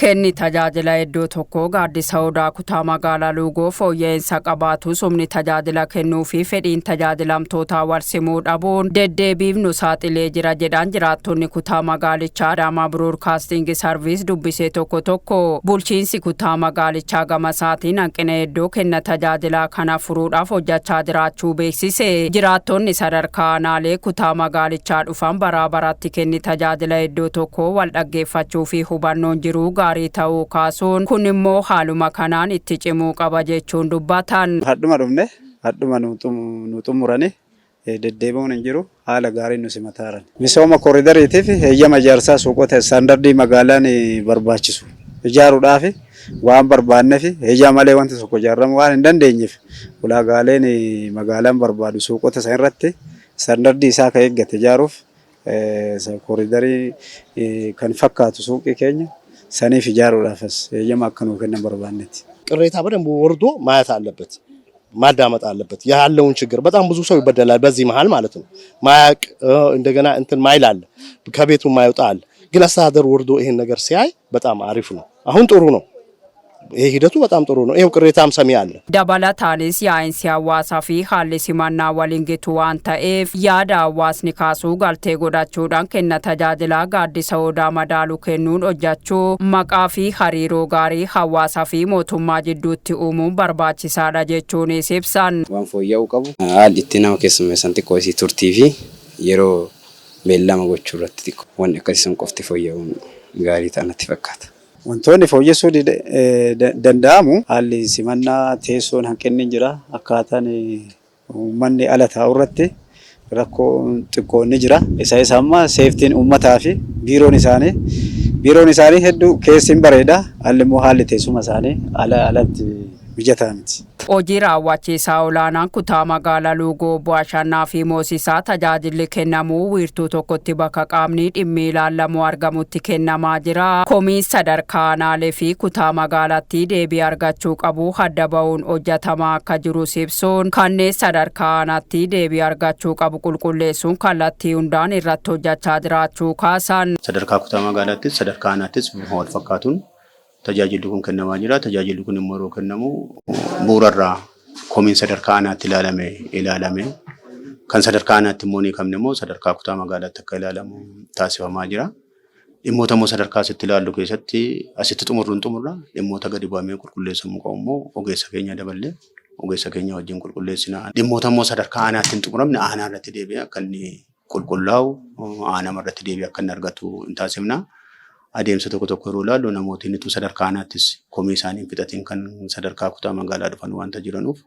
Kenni tajaajila iddoo tokkoo Gaaddisa Odaa kutaa magaalaa Luugoo fooyya'insa qabaatus, humni tajaajila kennuu fi fedhiin tajaajilamtootaa wal simuu dhabuun deddeebiif nu saaxilee jira jedhan jiraattonni kutaa magaalichaa Adaamaa Broadcasting Service dubbisee tokko tokko. Bulchiinsi kutaa magaalichaa gama isaatiin hanqina iddoo kenna tajaajilaa kana furuudhaaf hojjechaa jiraachuu beeksise. Jiraattonni sadarkaa aanaalee kutaa magaalichaa dhufan baraa baratti kenni tajaajila iddoo tokkoo wal dhaggeeffachuu fi hubannoon jiruu gaarii ta'uu kaasuun, kun immoo haaluma kanaan itti cimuu qaba jechuun dubbatan. Hadhuma dhufne hadhuma nu xumurani, deddeebi'uun hin jiru, haala gaariin nu simataaran. Misooma koridariitiif heeyyama ijaarsaa suuqota istaandardii magaalaan barbaachisu ijaaruudhaaf waan barbaanneef, heeyyama malee wanti tokko ijaaramu waan hin dandeenyeef, ulaagaaleen magaalaan barbaadu suuqota san irratti istaandardii isaa kan eeggate ijaaruuf, koridarii kan fakkaatu suuqii keenya saniif ijaaruudhaafis heeyyama akka nuu kennan barbaanneeti. ቅሬታ በደንብ ወርዶ ማየት አለበት፣ ማዳመጥ አለበት ያለውን ችግር። በጣም ብዙ ሰው ይበደላል በዚህ መሃል ማለት ነው። ማያቅ እንደገና እንትን ማይል አለ፣ ከቤቱ ማይወጣ አለ። ግን አስተዳደር ወርዶ ይሄን ነገር ሲያይ በጣም አሪፍ ነው። አሁን ጥሩ ነው። ይሄ ሂደቱ በጣም ጥሩ ነው። ይሄው ቅሬታም ሰሚ አለ። Dabalataanis yaa'insi hawaasaa fi haalli simannaa waliin gitu waan ta'eef, yaada hawaasni kaasuu galtee godhachuudhaan kenna tajaajilaa Gaaddisa Odaa madaalu kennuun hojjechuu, maqaa fi hariiroo gaarii hawaasaa fi mootummaa jidduutti uumuun barbaachisaadha jechuunis ibsan. Waan fooyya'uu qabu, haalli itti nama keessummeessan xiqqoo isii turtii fi yeroo beellama gochuu irratti xiqqoo wanni akkasii sun qofti fooyya'uun gaarii ta'a natti fakkaata. Wantoonni fooyyessuu danda'amu, haalli simannaa, teessoon hanqinni jira, akkaataan uummanni ala taa'u irratti rakkoo xiqqoon ni jira. Isa amma safetyn uummataa fi biiroon isaanii hedduu keessi hin bareeda. Haalli immoo haalli teessuma isaanii ala alatti mijataa miti. Hojii raawwachiisaa olaanaan kutaa magaalaa Luugoo Obbo Ashannaa fi Moosisaa, tajaajilli kennamuu wiirtuu tokkotti bakka qaamni dhimmi ilaallamu argamutti kennamaa jira. Komii sadarkaa aanaalee fi kutaa magaalaatti deebii argachuu qabu adda ba'uun hojjetamaa akka jirus ibsuun, kanneen sadarkaa aanaatti deebii argachuu qabu qulqulleessuun kallattii hundaan irratti hojjechaa jiraachuu kaasan. Sadarkaa kutaa magaalaattis sadarkaa aanaattis bifa wal fakkaatuun tajaajilli kun kennamaa jira. Tajaajilli kun immoo yeroo kennamu bu'uurarraa komiin sadarkaa aanaatti ilaalame kan sadarkaa aanaatti immoo ni qabne immoo sadarkaa kutaa magaalaatti akka ilaalamu taasifamaa jira. Dhimmoota immoo sadarkaa asitti ilaallu keessatti asitti xumurru hin xumurra, dhimmoota gadi bu'amee qulqulleessamuu qabu immoo ogeessa keenya daballee ogeessa keenya wajjin qulqulleessina. Dhimmoota immoo sadarkaa aanaatti hin xumuramne aanaa irratti deebi'ee akka inni qulqullaa'u, aanama irratti deebi'ee akka inni argatu hin taasifna. Adeemsa tokko tokko yeroo ilaallu, namootni utuu sadarkaa aanaattis komii isaanii hin fixatiin kan sadarkaa kutaa magaalaa dhufan waanta jiranuuf,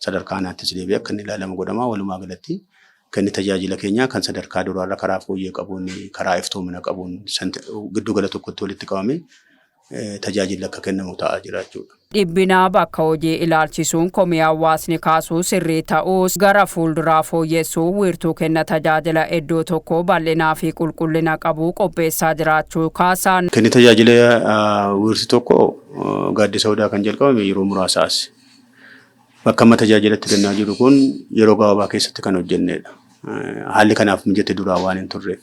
sadarkaa aanaattis deebi'ee akka inni ilaalamu godhama. Walumaa galatti kenni tajaajila keenyaa kan sadarkaa duraarra karaa fooyyee qabuun, karaa iftoomina qabuun, giddu gala tokkotti walitti qabamee tajaajilli akka kennamu ta'aa jira jechuudha. Dhibbinaa bakka hojii ilaalchisuun komii hawaasni kaasuu sirrii ta'us, gara fuulduraa fooyyessuu wiirtuu kenna tajaajila iddoo tokko bal'inaa fi qulqullina qabu qopheessaa jiraachuu kaasan. Kenni tajaajila wiirtuu tokko Gaaddisa Odaa kan jalqabame yeroo muraasaas. Bakka amma tajaajilatti kennaa jiru kun yeroo gabaabaa keessatti kan hojjennedha. Haalli kanaaf mijate duraa waan hin turreef.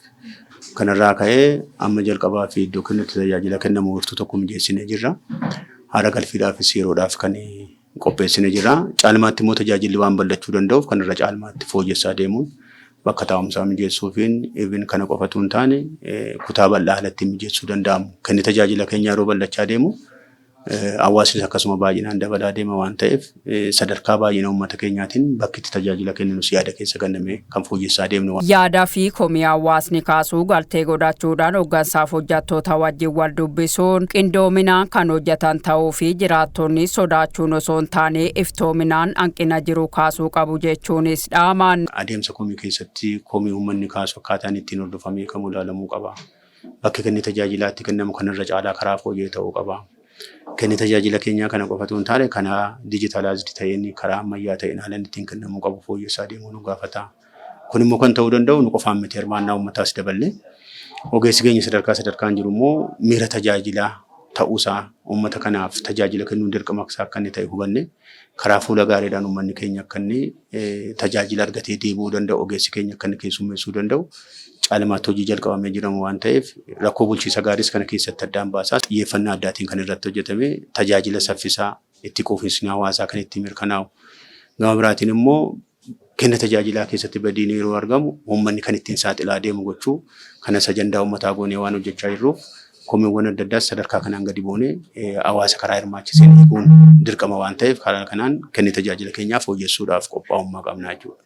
Kanarraa ka'ee amma jalqabaa fi iddoo kennutti tajaajila kennamu wiirtuu tokko mijeessinee jirra. Haara galfiidhaafis yeroodhaaf kan qopheessinee jirra. Caalmaatti immoo tajaajilli waan bal'achuu danda'uuf, kanarra caalmaatti fooyyessaa deemuun bakka taa'umsaa mijeessuufiin, even kana qofatu hin taane, kutaa bal'aa alatti mijeessuu danda'amu. Kenni tajaajila keenyaa yeroo bal'achaa deemu hawaasnis akkasuma baay'inaan dabalaa deema waan ta'eef, sadarkaa baay'ina uummata keenyaatiin bakki itti tajaajila kenninus yaada keessa kennamee kan fooyyessaa deemnu. Yaada fi komii hawaasni kaasuu galtee godhachuudhaan hooggansaaf hojjettoota wajjin wal dubbisuun qindoominaan kan hojjetan ta'uu fi jiraattonni sodaachuun osoo hin taane iftoominaan hanqina jiru kaasuu qabu jechuunis dhaaman. Adeemsa komii keessatti komii uummanni kaasu akkaataan ittiin hordofamee kamuu ilaalamuu qaba. Bakki kenni tajaajilaatti kennamu kanarra caalaa karaa fooyyee ta'uu qaba. Kenni tajaajila keenyaa kana qofatu hin taane, karaa digitalized ta'een, karaa ammayyaa ta'een haala inni ittiin kennamuu qabu fooyyessaa deemuu nu gaafata. Kun immoo kan ta'uu danda'u nu qofaan miti, hirmaannaa uummataas daballee. Ogeessi keenya sadarkaa sadarkaan jiru immoo miira tajaajilaa ta'uusaa, uummata kanaaf tajaajila kennuun dirqama isaa akka inni ta'e hubanne, karaa fuula gaariidhaan uummanni keenya akka inni tajaajila argatee deebi'uu danda'u, ogeessi keenya akka inni keessummeessuu danda'u Caalmaatti hojii jalqabamee jiramu waan ta'eef, rakkoo bulchiinsa gaariis kana keessatti addaan baasaa xiyyeeffannaa addaatiin kan irratti hojjetame, tajaajila saffisaa itti quufinsi hawaasaa kan itti mirkanaa'u, gama biraatiin immoo kenna tajaajilaa keessatti badiin yeroo argamu uummanni kan ittiin saaxilaa deemu gochuu, kanas ajandaa uummataa goonee waan hojjechaa jirruuf, komiiwwan adda addaas sadarkaa kanaan gadi buunee hawaasa karaa hirmaachiseen hiikuun dirqama waan ta'eef, karaa kanaan kenni tajaajila keenyaa fooyyessuudhaaf qophaa'ummaa qabna jechuudha.